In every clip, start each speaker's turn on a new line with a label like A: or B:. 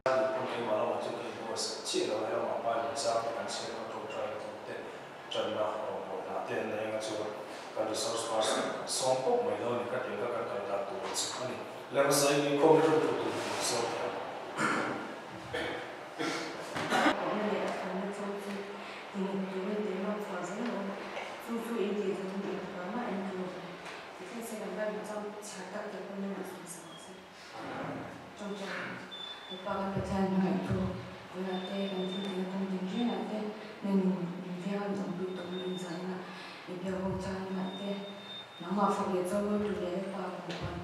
A: Duhpawh keimah lamah chu ka inbuatsaih chiah lo a, helamah Bible zau te kan chhiat a, ṭawngṭai tur te, ṭanna rawngbawlna te an nei anga chuan kan resource person sawm pawp mai dawn ni ka ti ang kha kan kal dan tur chu a ni. Lemsai inkhawm hi ṭawngṭu tur tur sawm thei ang.
B: Kohna leh a thlanna chu chu tinghek turin tih lak chhuah zel a awm. Chu chu in tih zawng in engtikah mah in tlu lo. Ti thleng se kan Bible chuan chhiar tak tak pawn lamah sawn sak ang se. Chawngchawng Lalpa kan Pathian hmangaih thu tunah te kan thil tihna kawng din rengah te nang in min veng a min awmpui tawh mi in zahna i biak bawk changin ah te nangmah fak leh chaw lawi tur leh Lalpa kumpuan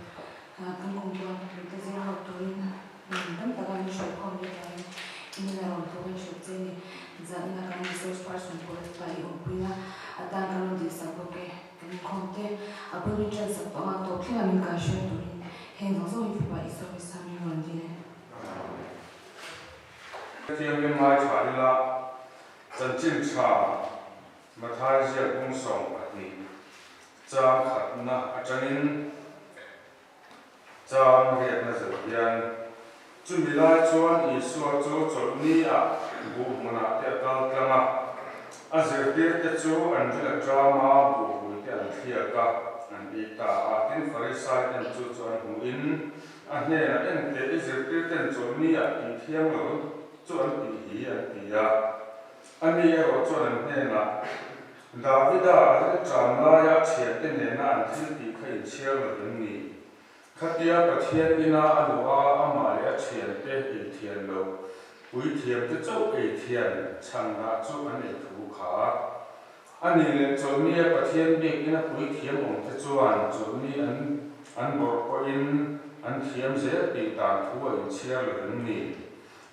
B: kan kumpuan mite zir ho turin min tam taka min hruai khawm leh vangin i hnena rawn thu kan hrilh che ni. Zahna kan resource person pawh Lalpa i awmpuina atan kan rawn dihsak bawk e. Kan inkhawm te a bul min ṭan sak tawh a, tawp thlengah min kaihruai turin heng zawng zawng hi fapa Isua Krista min rawn dil e.
C: Hetiangin ngaithla ila, chanchin ṭha Mathai ziak bung 12 chang khatna aṭangin chang riatna zawh hian chumi lai chuan Isua chu chawlhni ah buh hmunah te a kal tlang a, a zirtirte chu an ril a ṭam a, buh hui te an thliak a, an ei ta a. Tin, Farisai ten chu chu an hmuhin a hnenah, Enteh, i zirtirten chawlhni ah tih thiang lo chu an tih hi, an ti a. Ani erawh chuan an hnenah, Davida a rilṭam laia a ṭhiante nena an thil tih kha inchhiar lo em ni? Khatia Pathian ina a luh a, amah leh a ṭhiante ei thian lo, puithiamte chauh ei thian chhan dah chu an ei thu kha. A nih leh chawlhnia Pathian bik ina puithiam awmte chuan chawlhni an an bawrh pawhin an thiam zel tih dan thu a inchhiar lo em ni?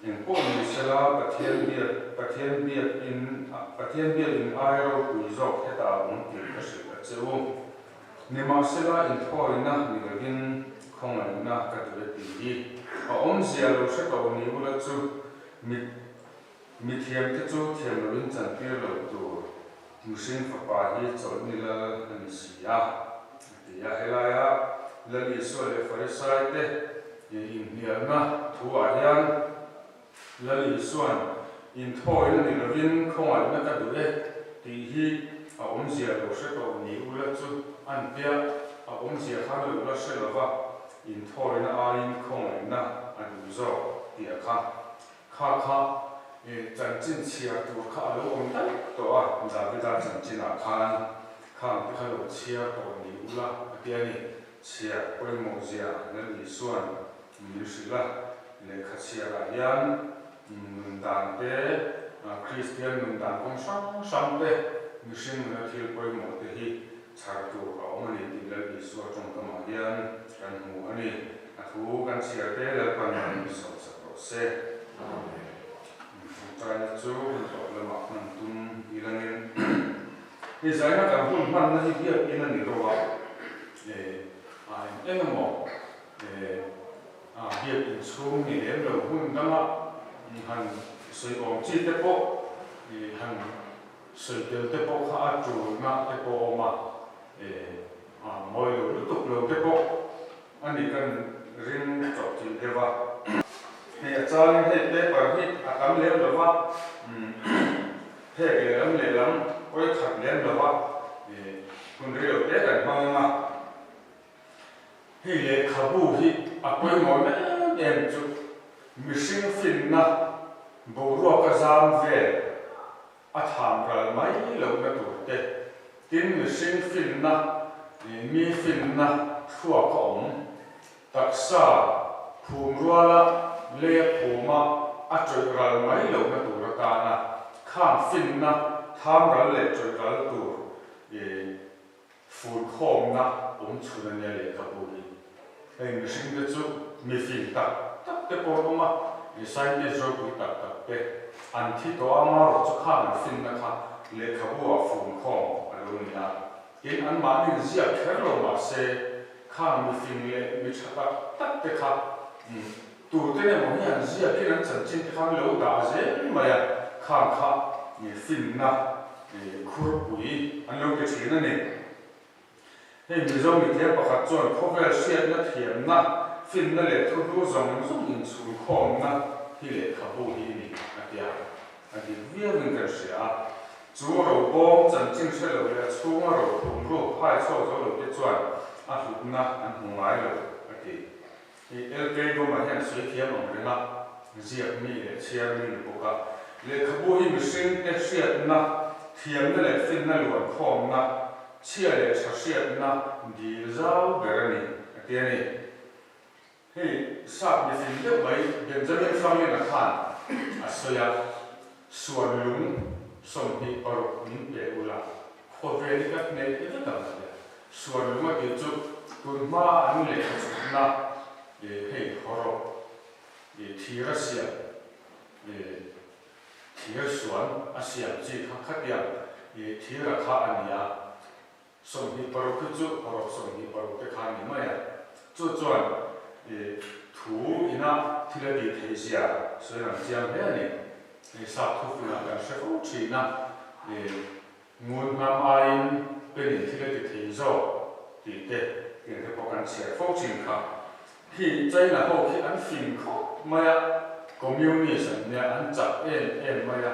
C: Eng pawh ni sela Pathian biak Pathian biak in Pathian biak in ai ropui zawk hetah a awm tih ka hrilh a che u. Nimahsela inthawina ni lovin khawngaihna ka duh e tih hi a awmzia lo hre tawh ni ula chu mi mithiamte chu thiam loin chantir lo tur mihring fapa hi chawlhni lal a ni si a, a ti a. Helaia Lal Isua leh Farisaite inhnialna thuah hian Lal Isua'n inthawina ni lovin khawngaihna ka duh e tih hi a awmzia lo hre tawh ni ula chu an tia, a awmzia khan lo la hre lova inthawina aiin khawngaihna a duh zawk tih a kha. Kha kha chanchin chhiar tur kha a lo awm daih tawh a, Davida chanchinah khan khang te kha lo chhiar tawh ni ula a ti a ni. Chhiar pawimawh zia Lal Isua'n min hrilh a, lehkha chhiarah hian nun dan te, Kristian nun dan kawng hrang hrang te, mihring nuna thil pawimawh te hi chhar tur a awm a ni tih Lal Isua tawngkamah hian kan hmu a ni. A thu kan chhiar te Lalpan min sawmsak rawh se. Amen. Tawngtaina chu hun tawp lamah hman tum ilangin hei zaina kan hun hmanna hi biakin a ni ro a, a eng eng emaw a biakin chhung ni lem lo hun danga han sawi awm chi te pawh han sawi tel te pawh kha a tulna te pawh a awm a, a mawi lo lutuk lo te pawh A ni kan ring chawp chilh deuh a. Hei a changin hei paper hi a tam lem lo va, phek lehlam lehlam pawi khat lem lo va, hun rei lo te kan hmang ang a. Hei lehkhabu hi a pawimawh em em chu mihring finna boruaka zam vel a tham ral mai lohna tur te, tin mihring finna, mi finna thluak a awm, taksa phum ruala leia phuma a tawih ral mai lohna tur atana khang finna tham ral leh tawih ral tur furkhawmna awm chhun a nia lehkhabu hi. Hei mihring te chu mi fing tak tak te pawh an awm a, mi scientist ropui tak tak te an thi tawh a, amaherawh chu khan an finna kha lehkhabu ah furkhawm a lo ni a. Tin, anmahni inziak kher lo mahse khang mi fing leh mi tha tak tak te kha tute emaw hi an ziakin an chanchin te kha an lo dah zel mai a, khang kha finna Khurpui an lo ti thin a ni. Hei Mizo mithiam pakhat chuan khawvel hriatna thiamna, finna leh thuhlu zawng zawng inchhunkhawmna hi lehkhabu hi ni a ti a, a dik viauin kan hria a. Chu robawm chanchin hre lo leh a chhunga ro thum ruk hai chhuak zo lo te chuan a hlutna an hmu ngai lo a ti. Hei LK Bawma hian sawi thiam ang reng a, ziak mi leh chhiar mi ni bawk a. Lehkhabu hi mihringte hriatna, thiamna leh finna luan khawmna, chhia leh tha hriatna dil zau ber a ni, a ti a ni. Hei sap mifing deuh mai Benjamin Franklin-a khan a sawi a, Suan lung 26 min pe ula, khawvel hi ka hneh vek ang a ti a. Suan lung a tih chu tun hma an lehkha chhutna hei hawrawp thir a siam thir suan a siam chi kha khatiang thira kha a ni a. 26 hi chu hawrawp 26 te kha a ni mai a, chu chuan i thu ina thil a tih theih zia sawi ang chiang hle a ni. Hei sap thufinah kan hre fo thin a, i ngun hnam aiin penin thil a ti thei zawk tih te tiang te pawh kan chhiar fo thin kha. Khi China ho khi an fing khawp mai a, communist an nia, an chak em em mai a,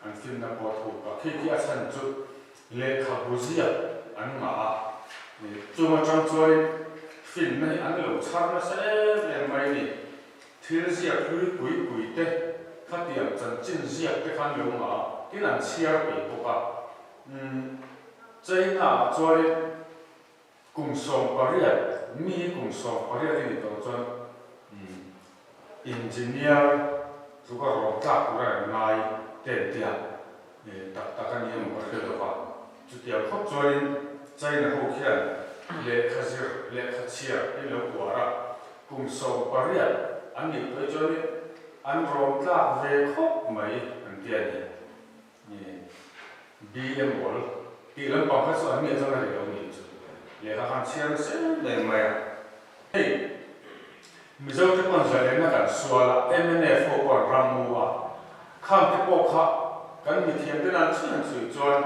C: an finna pawh a thuk a, khi khi a chhan chu Lehkhabu ziak an ngah a, chung atang chuanin finna hi an lo chhar nasa em em mai a ni. Thil ziak hlui pui pui te, khatiang chanchin ziak te kha an lo ngah a, tin an chhiar peih bawk a. Umm, China ah chuanin kum 18, mi kum 18 i nih tawh chuan umm engineer tluka rawn tlak tura an ngai te an ti a. Tak tak a ni emaw ka hre lo va. Chutiang khawp chuanin China ho khian lehkha zir, lehkha chhiar in lo uar a, kum 18 an nih tawh hi chuanin an rawn tlak ve khawp mai an ti a ni. BM awl tih lampang kha chu an nih chuan a ri lo nih chu. Lehkha khan chhiar nasa em em mai a. Hei Mizo te pawn zalenna kan sual a, mnf ho pawh an ram mu a, khang te pawh kha kan mithiam te nan chhui han chhui chuan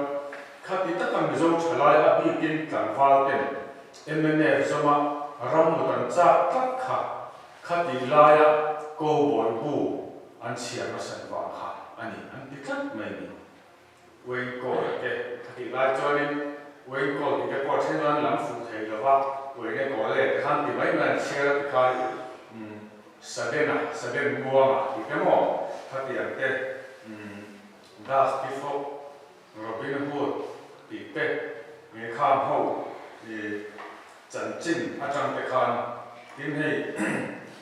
C: khati taka Mizo thalai a bikin tlangval ten mnf zawma ram mut an chak tlat kha khati laia cowboy bu an chhiar nasat vang kha a ni an ti tlat mai ni. Uainkawl te a tih lai chuanin Uainkawl tih te pawh a then chuan lam fuh thei lo va, Uaine kawl e ti khan ti mai mai an chhiar a ti khan umm Sudden-a, Sudden Muanga tih te maw khatiang te umm Dusty Fox, Robin Hood tih te nge khang ho ih chanchin atang te khan tin hei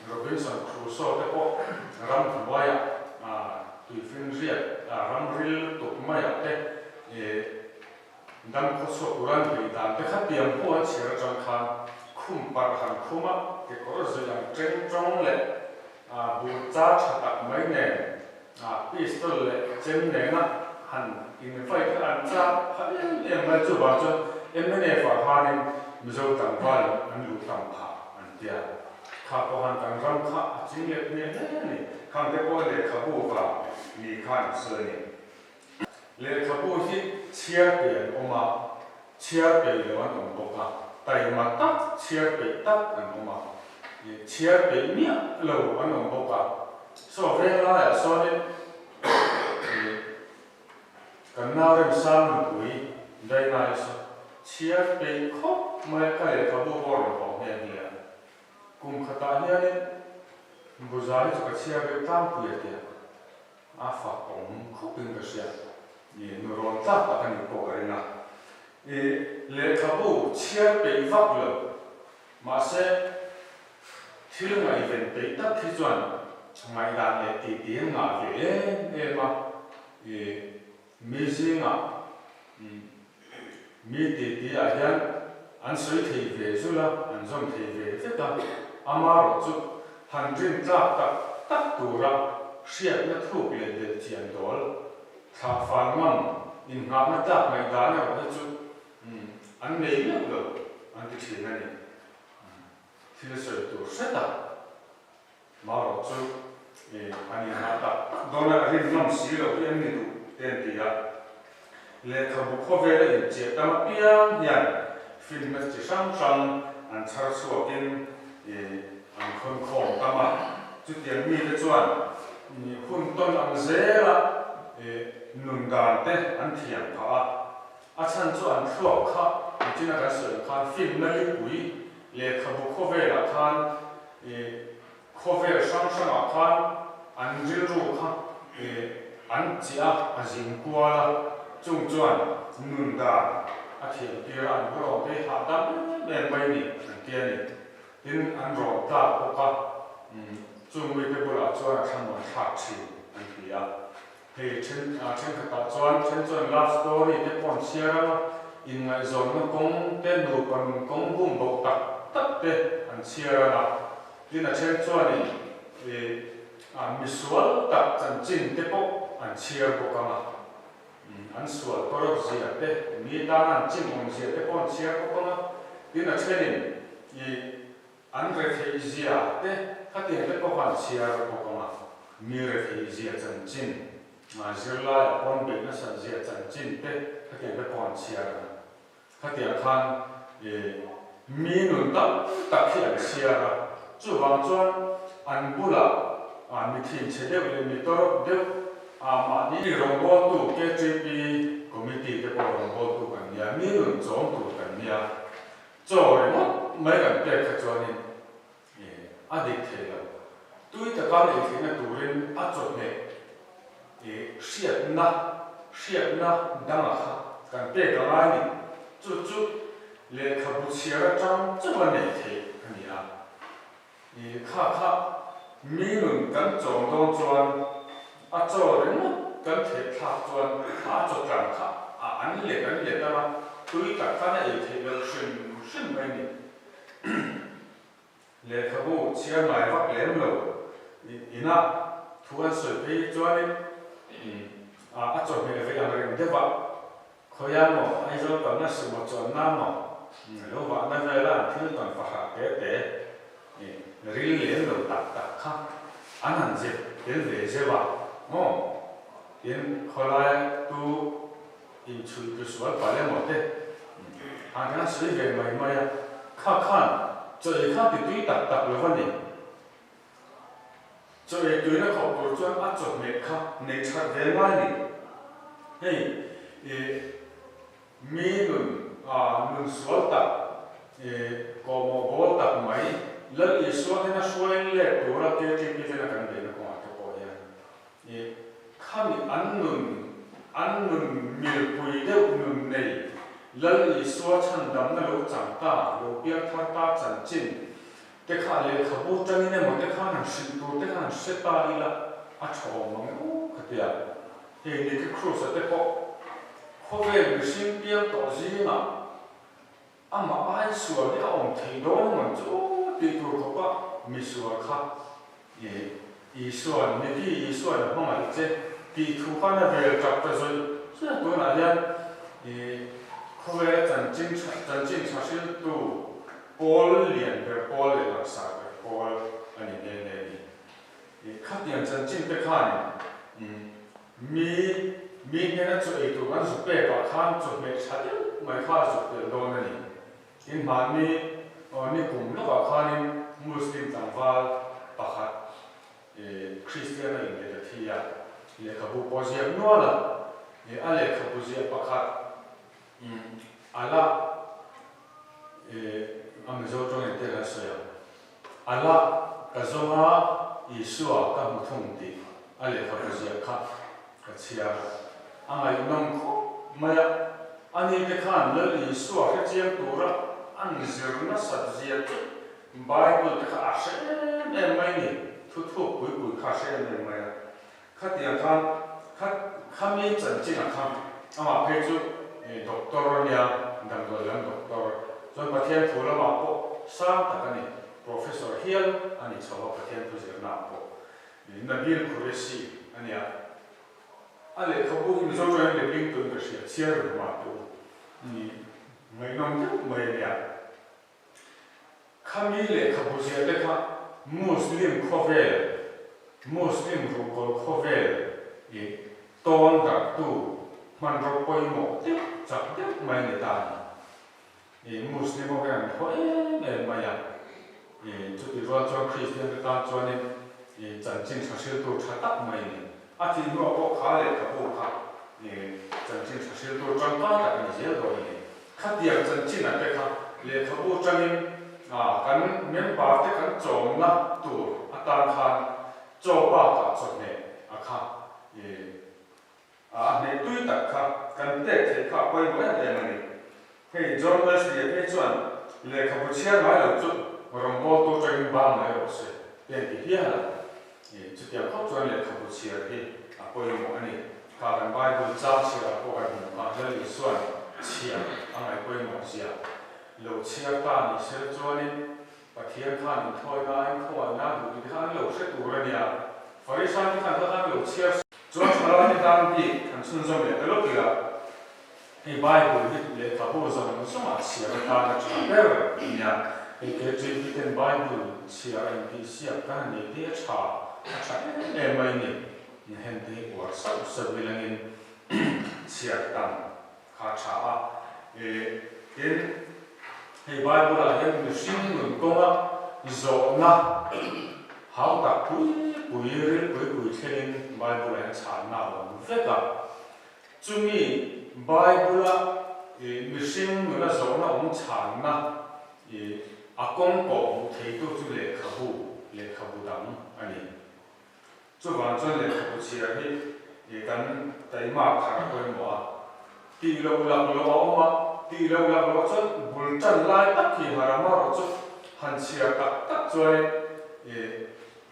C: Robinson Crusoe te pawh ram hnuaiah tuifinriat ram ril tuk maiah te dam khawchhuak tur an beih dan te kha tiang pawh an chhiar atang khan khum parh han khum a, kekawr zui ang teng tawng leh bur char tha tak mai nen pistol leh chem nena han invite kha an chak pha em em mai chuvang chuan mnf ah khanin Mizo tlangval an luh tam phah an tia kha pawh han kan ram kha a ching let hmel hle a ni khang te pawh lehkhabu vang ni khan an sawi a ni. Lehkhabu hi chhiar peih an awm a, chhiar peih lo an awm bawk a, taima tak chhiar peih tak an awm a, chhiar peih miah lo an awm bawk a. Saw veng laiah sawnin kan nau Remsang nupui Daina hi saw chhiar peih khawp mai a, ka lehkhabu pawh a rawn hawh nghe nghe a. Kum khatah hianin Buza hi chu ka chhiar deuh tlangpui a tia. A fak awm khawp in ka hria. I nu rawn tlak tak a nih pawh ka ring a. I lehkhabu chhiar peih vak lo. Mahse, thil ngaihven peih tak hi chuan ngaihdan leh titi an ngah ve em em a. I mi zingah mi titi ah hian an sawi thei ve zul a, an zawm thei ve vek a. Amaherawh chu han rin tlak tak tak tura hriatna thuk leh belh chian dawl thlah fal ngam inngahna tlak ngaihdan erawh hi chu an nei meuh lo an ti thin a ni. Thil sawi tur hre tak marawh chu an inngah tak tak dawn a, rin ngam si loh hi an ni duh te an ti a. Lehkhabu khawvela inchiah tam apiang hian finna chi hrang hrang an chhar chhuakin an khawn khawm tam a, chutiang mite chuan. hun tawn ang zela nun dan te an thiam phah a. A chhan chu an thluak kha nichina kan sawi ang khan finna lipui lehkhabu khawvelah khan khawvel hrang hrangah khan an rilru kha an chiah a, a zin kual a, chung chuan nun dan a thiam tir a, an burawm te hi hahdam em em mai ni an ti a ni. Tin, an rawn tlak bawk a, chung mite bulah chuan a thlamuan thlak thin an ti a. Hei then thenkhatah chuan then chuan love story te pawh an chhiar ang a, inngaihzawnna kawng te, nupa nun kawng bum boh tak tak te an chhiar ang a. Tin a then chuanin ih misual tak chanchin te pawh an chhiar bawk ang a. An sual tawrh zia te, mi tana an chim awm zia te pawh an chhiar bawk ang a. Tin a thenin ih An retheih zia te khatiang te pawh khan chhiar bawk ang a, mi retheih zia chanchin, zirlai a pawn beih nasat zia chanchin te khatiang te pawh an chhiar ang a. Khatiang khan mi nun tam tak hi an chhiar a, chuvang chuan an bulah mi thinchhe deuh leh mi tawrh deuh mahni rawngbawltu KTP committee te pawh rawngbawltu kan nia, mi nun chawm tur kan nia. Chaw ringawt mai kan pek kha chuanin a dik thei lo. Tui taka nei theihna turin a chawhmeh hriatna hriatna danga kha kan pek a ngai ni. Chu chu lehkhabu chhiar atang chauha nei theih a ni a. Kha kha mi nun kan chawm dawn chuan a chaw ringawt kan theih thlak chuan kha a chaw tlang kha a an let an let ang a, tui tak khan a ei theih loh hrim hrim mai ni. Lehkhabu chhiar ngai vak lem lo inah thu an sawi phei chuanin a chawhmeh ve ang reng deuh a, Khawiah maw Aizawl kalna sumo chuanna maw lo vahna vela an thil tawn fahrah te te ril lem lo tak tak kha an han zep tel ve zeuh a maw? Tin, khawlai tu inchhuih tu sual palh emaw te han kan sawi ve mai mai a, kha khan chaw ei kha ti tui tak tak lo a ni. Chaw ei tuina khawp tur chuan a chawhmeh kha nei that ve ngai ni. Hei i mi nun nun sual tak i kawhmawh bawl tak mai Lal Isua hena hruai let tura KTP tena kan beihna kawngah te pawh hian i khami an nun an nun milpui deuh nun nei Lal Isua chhandamna lo chang ta lo piang thar ta chanchin Te kha lehkhabu tangin emaw te khan han hrilh tur te khan han hre ta ila a tha awm ang emaw ka ti a. Hei Nicky Cruz a te pawh khawvel mihring piang tawh zingah amah ai sual hi a awm thei dawn emaw chu tih tur khawpa misual kha Isua'n Nicky Isua'n a hmangaih che tih thu khan a vel tap ta zawih zawih a, tunah hian khawvela chanchin chanchin tha hriltu pawl lian ber pawl leh langsar ber pawl a ni nghe nghe a ni. Khatiang chanchin te khan mi mi hnena chaw ei tur kan zuk pekah khan chawhmeh tha deuh mai kha a zuk tel dawn a ni. Tin hmanni ni kum lawkah khanin Muslim tlangval pakhat Kristian a inlet a thi a, lehkhabu pawh ziak nual a, a lehkhabu ziah pakhat ala a Mizo tawng engtia kan sawi ang, ala ka zawnga Isua ka hmu thung tih a lehkhabu ziah kha ka chhiar a ngaihnawm khawp mai a, ani te khan Lal Isua hrechiang tura an zir nasat zia chu Bible te kha a hre em em mai ni, thu thuk pui pui kha a hre em em mai a, khatiang khan kha khami chanchin a kha amah phei chu doctor a nia, damdawi lam doctor, chuan Pathian thu lamah pawh sang tak a ni, professor hial a ni chho a Pathian thu zirnaah pawh. Nabil Qureshi a nia. A lehkhabu hi Mizo tawngin letling tuin ka hria, chhiar reng mah teh u. Ni ngaihnawm deuh mai a nia. Khami lehkhabu ziah te kha Muslim khawvel, Muslim ruhkawl khawvel i tawn darhtu hmanraw pawimawh deuh chak deuh mai a ni ta a ni. I Muslim ho hian an haw em em mai a, i chutih rual chuan Kristian te tan chuanin i. Chanchin tha hriltu tha tak mai a ni. A thih hnuah pawh kha lehkhabu kha chanchin tha hriltu tangkai tak a ni zel dawn a ni. Khatiang chanchin ah te kha lehkhabu tangin kan member te kan chawmna tur atan khan chaw bakah chawhmeh a kha A hmeh tui tak kha kan pek theih kha a pawimawh em em a ni. Hei John Wesley-a phei chuan lehkhabu chhiar ngai lo chu rawngbawltu atangin bang mai rawh se te an ti hial a. Chutiang khawp chuan lehkhabu chhiar hi a pawimawh a ni. Kha kan Bible chang chhiarah pawh kan hmuh kha Lal Isua'n chhiar a ngaih pawimawh zia lo chhiar ta ni sel chuanin Pathian khan inthawina a inkhawngaihna a duh tih kha an lo hre tur a nia. Farisai te khan kha khan lo chhiar. Chuan thalai te tan bik an chhunzawm leh ta lawk ila, hei Bible hi lehkhabu zawng zawngah chhiar atan a tha ber a nia. Hei KJV ten Bible chhiar a intihsiak kan han nei te a tha, a tha em em mai ni. Hen te hi uar sauh sauh ilangin chhiar tam kha tha a. Tin, hei Bible ah hian mihring nun kawnga zawhna hau tak pui pui, ril pui pui thlengin Bible ah hian chhanna a awm vek a. Chumi Bible a mihring nuna zawhna awm chhanna a kawng pawh hmuh theitu chu lehkhabu, lehkhabu dang a ni. Chuvang chuan lehkhabu chhiar hi kan taima thar a pawimawh a, tih loh lak loh a awm a, tih loh lak loh chuan bul tan lai tak hi har ang erawh chu han chhiar tak tak chuanin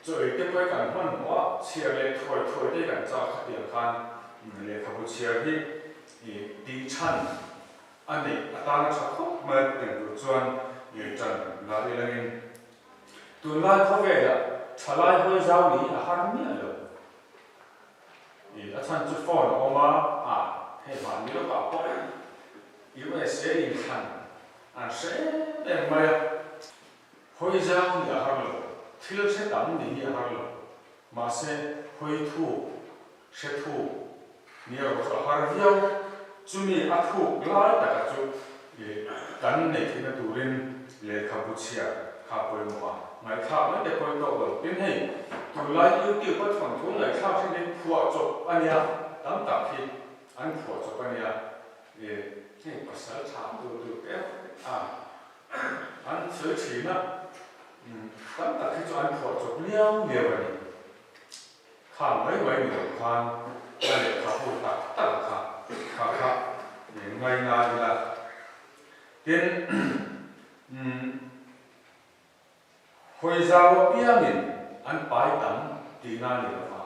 C: chaw ei te pawh hi kan hmanhmawh a, chhiar leh thuai thuai te hi kan chak khatiang khan lehkhabu chhiar hi tih chhan a neih atana tha khawp mai tiang tur chuan tan la ilangin Tunlai khawvelah thalai hawi zau ni a har miah lo. I a chhan chu phone a awm a, ah hei mahni lawkah pawh USA inthlan an hre em em mai a. Hawi zau ni a har lo, thil hre tam ni hi a har lo. Mahse hawi thuk, hre thuk ni erawh chu a har viau. Chumi a thuk lai taka chu kan neih theihna turin lehkhabu chhiar kha pawimawh a, ngaihthlak mai te pawi tawk lo. Tin hei, tunlai YouTube a thawnthu ngaihthlak thin hi phuahchawp a nia, tam tak hi an phuahchawp a nia. Hei pasal tha tur tur te a an sawi thin a, tam tak hi chu an phuahchawp liau liau a ni. Kha mai mai ni lo khan a lehkhabu tak tak a kha kha kha ngai ngai ila. Tin, umm hawi zau apiangin an pai tam tihna a ni lo va.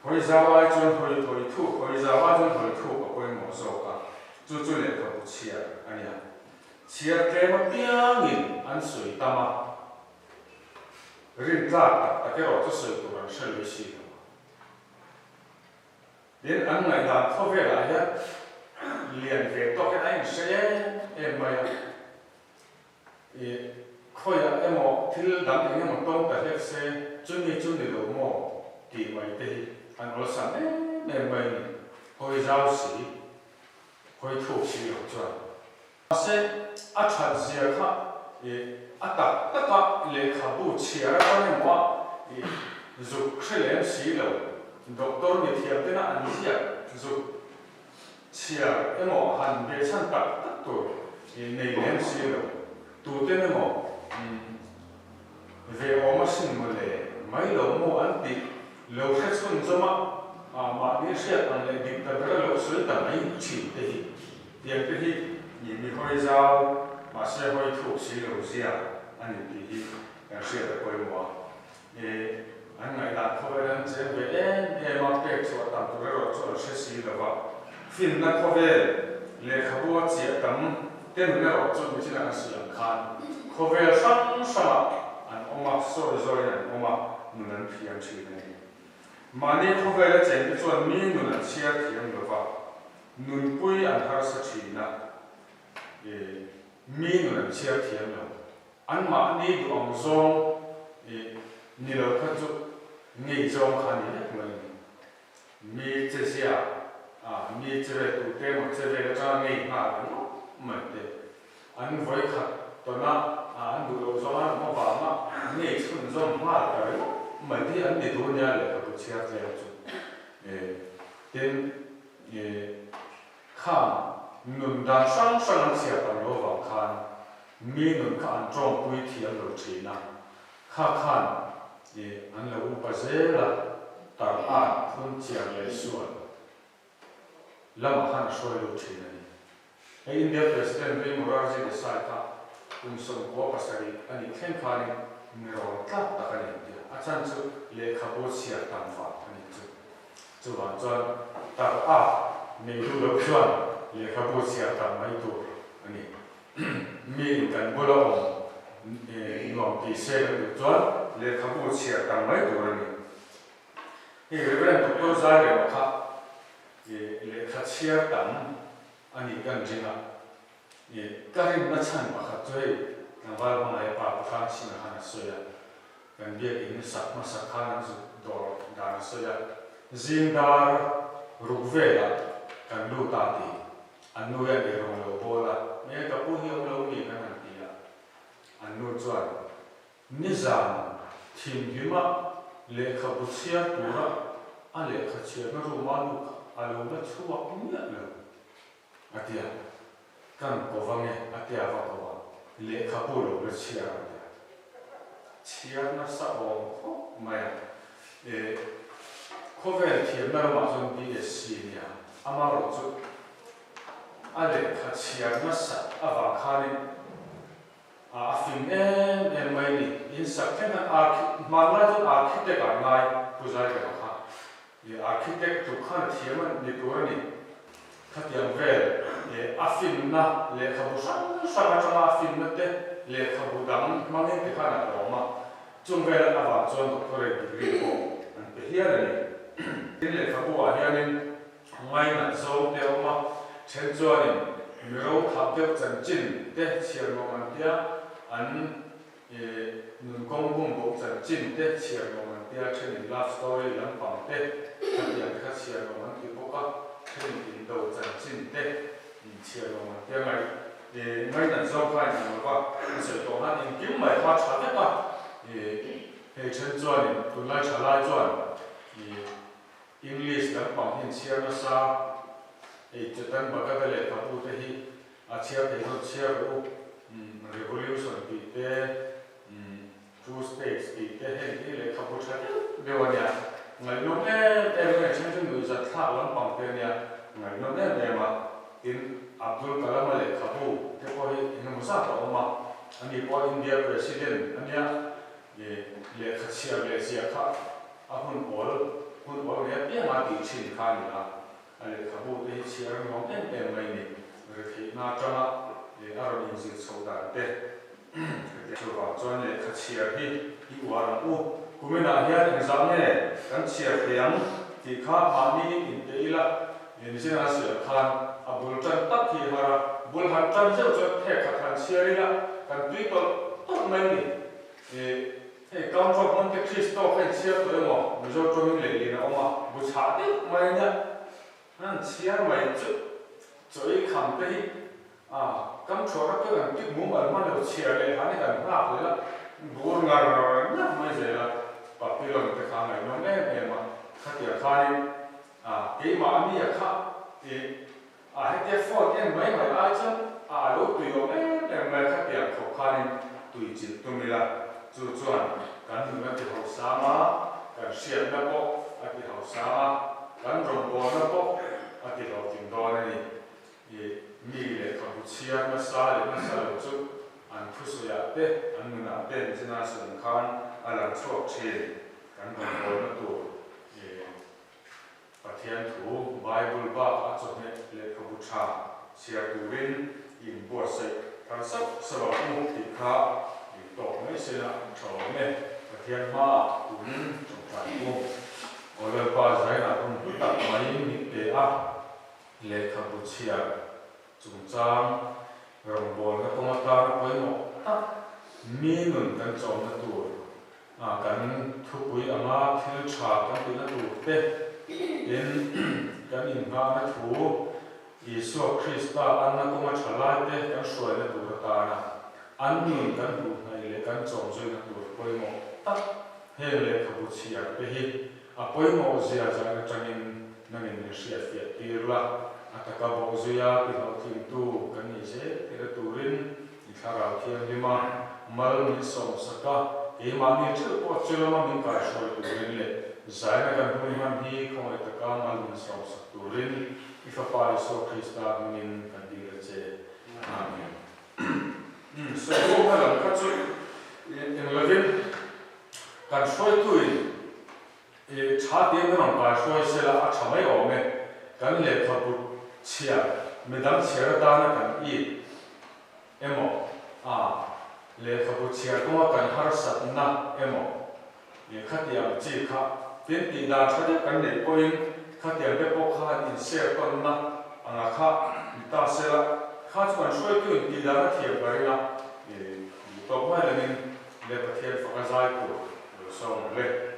C: Hawi zau ai chuan hawi hawi thuk, hawi zau ai chuan hawi thuk a pawimawh zawk a, chu chu lehkhabu chhiar a nia. Chhiar tlem apiangin an sawi tam a. Rin tlak tak tak erawh chu sawi tur an hre lui si lo. Tin, an ngaihdan khawvelah hian lian ve tawkin a inhre em em mai a. Ih, khawiah emaw thil dang eng emaw tawng ta hlek se, chumi chu ni lo maw tih mai te hi an awlsam em em mai a ni. Hawi zau si, hawi thuk si lo chuan. Mahse, a that zia kha ih a tak taka lehkhabu chhiar atang emaw a ih zuk hre lem si lo, doctor mithiam tena an ziak zuk chhiar emaw han behchhan tak tak tur ih nei lem si lo, tuten emaw umm ve awm asin mawle mai lo maw an tih lo hre chhun zawm a, mahni hriat ang leh dik ta bera lo sawi ta mai thin te hi. Tiang te hi i mi hawi zau, mahse hawi thuk si lo zia a ni tih hi kan hriat a pawimawh a. I an ngaihdan khawvel an cheng ve em em a, pek chhuah tam tur erawh chu an hre si lo va. Finna khawvel lehkhabu a chiah tam te nun erawh chu michin an siam khan khawvel hrang hrangah an awm a, sawi zawiin an awm a, nun an thiam thin a ni. Mahni khawvela cheng te chuan mi nun an chhiar thiam lo va. Nunpui an harsa thin a, i mi nun an chhiar thiam lo. An mahni duh ang zawng i ni lo kha chu ngei zawng kha ni vek mai a ni. Mi che zia a, mi che ve tu te emaw che vel atanga ngei nghal ringawt mai te. An vawi khat tawn a, an duh loh zawng an awm avanga ngei chhunzawm nghal ta ringawt mai te hi an ni duh ania lehkhabu chhiar tlem chu. Tin, khang nun dan hrang hrang an chhiar tam lo vang khan mi nun kha an tawngpui thiam lo thin a, kha khan an lo upa zel a, tar at phun chiar leh sual lamah khan a hruai lut thin a ni. Hei India President Vei Morarji Desai kha kum 97 a nih thleng khanin mi rawn tlak tak a ni ang tia, a chhan chu lehkhabu chhiar tam vang a nih chu. Chuvang chuan tar a nei duh loh chuan lehkhabu chhiar tam mai tur a ni. Mi in kan bula awm nuam tih se kan duh chuan lehkhabu chhiar tam mai tur a ni. Hei Reverend Doctor Zairema kha lehkha chhiar tam a nih kan ring a, ka rinna chhan pakhat chu hei tlangval hmangaih pa Pu Hrangchhinga khan a sawi a, kan biakin sak hmasa khan an zuk dawr dan a sawi a, zing dar ruk velah kan lut a ti, an nu hian eirawng a lo bawl a, nge ka pu hi awm lo mi kan han ti a, an nu chuan Nizan thimhlima lehkhabu chhiar tura a lehkha chhiarna room a nu kha a lo la chhuak miah lo a ti a, kan ko va nge a ti a va ko a, lehkhabu lo la chhiar a ti a, chhiar nasa awm khawp mai a, e khawvel thiamna ramah chuan BSc nia amaherawh chu a lehkha chhiar nasa avang khanin A fing em em mai ni. In sak thleng khan archi hmanlai chuan architect ah ngai Pu Zairema kha. I architect tluk khan a thiam a ni tur a ni. Khatiang vel i a finna lehkhabu hrang hrang atanga a finna te lehkhabu dang hmangin ti khan a hlawm a. Chung vel avang chuan doctorate degree pawh an pe hial a ni. Tin lehkhabu ah hianin Ngainat zawng te a awm a, then chuanin mi ro thap deuh chanchin te chhiar nuam an tia, an nun kawng bum boh chanchin te chhiar nuam an tia, thenin love story lampang te khatiang te kha chhiar nuam an ti bawk a, thenin indo chanchin te chhiar nuam an tia ngaih ngainat zawng kha in ang lo va, a sawi tawh khan engkim mai kha tha vek a, hei then chuanin tunlai tha lai chuan English lampang hi an chhiar nasa, hei Chetan Bhagat-a lehkhabu te hi a chhiar thei zawt chhiar rawh u, Revolution tih te, Two States tih te heng hi lehkhabu tha deuh deuh a nia, ngaihnawm em em a, then chu nuihzat thlak lampang te a nia, ngaihnawm em em a, tin Abdul Kalam-a lehkhabu te pawh hi engemaw zat a awm a, ani pawh India President a nia, lehkha chhiar leh ziah kha A hun awl, hun awl ngei apianga tih thin kha a ni a, a lehkhabu te hi chhiar a nuam em em mai ni. Retheihna atanga a rawn inzir chhoh dan te ka ti. Chuvang chuan lehkha chhiar hi i uar ang u. Kuminah hian engzah nge kan chhiar thei ang tih kha mahni inte ila, Nizina a sawi ang khan a bul tan tak hi har a, bul han tan zeuh chuan phek khat han chhiar ila kan tui tawlh tawlh mai ni. Hei Count of Monte Cristo kha in chhiar tawh emaw Mizo tawngin lehlin a awm a, bu chhah deuh mai a nia. An chhiar mai chu chaw ei kham te hi a kam thuah rak chu kan tik mum al hman lo chhiar leh hlan hi kan nghak leh a, bur ngar ngar mai zel a, Papillon te kha a ngaihnawm em em a, khatiang khanin a keimah a nia kha i A hetia phone en mai mai ai chuan a lo tui awm em em mai khatiang khawp khanin tui chilh tum ila, chu chuan kan nun a ti hausang a, kan hriatna pawh a ti hausang a, kan rawngbawlna pawh a ti hlawhtling dawn a ni. I mi lehkhabu chhiar nasa leh nasa lo chu an thusawiah te, an nunah te Nizina sawi ang khan a lang chhuak thin, kan rawngbawlna tur i Pathian thu, Bible bak a chawhmeh lehkhabu tha chhiar turin i inbuatsaih thar sauh sauh ang u tih kha i tawk mai se la tha awm e. Pathian hmaah tunin tawngtai u. Aw Lalpa zainah hun hlu tak mai min pe a, lehkhabu chhiar chungchang rawngbawlna kawng atana pawimawh tak mi nun kan chawmna tur Kan thupui anga thil tha kan tihna tur te, tin, kan inghahna thu Isua Krista anna kawnga tha lai te kan hruaina tur atana an nun kan hmuh hnaih leh kan chawm zuina tur pawimawh tak. Heng lehkhabu chhiar te hi a pawimawh zia zan atangin nangin min hriatfiah tir la, a taka bawh zuia tihlawhtlingtu kan nih zel theihna turin i Thlarau Thianghlima mal min sawmsak a, keimahni theuh pawh chu lama min kaihruai turin leh zaina kan hun hman hi khawngaih taka mal min sawmsak turin i Fapa Isua Krista hmingin kan dil a che. Amen. Sawikhawmna lam kha chu eng lovin kan hruaituin i tha tiin kan rawn kai hruai sela a tha mai awm e. Kan lehkhabu chhiar midang chhiar atana kan it emaw a lehkhabu chhiar kawnga kan harsatna emaw khatiang chi kha tin tih dan tha deuh kan neih pawhin khatiang te pawh kha han inshare tawnna anga kha ni ta sela kha chu kan hruaitu in tih dan a thiam ka ring a, duh tawk mai langin leh Pathian faka zai tur lo sawm ang le.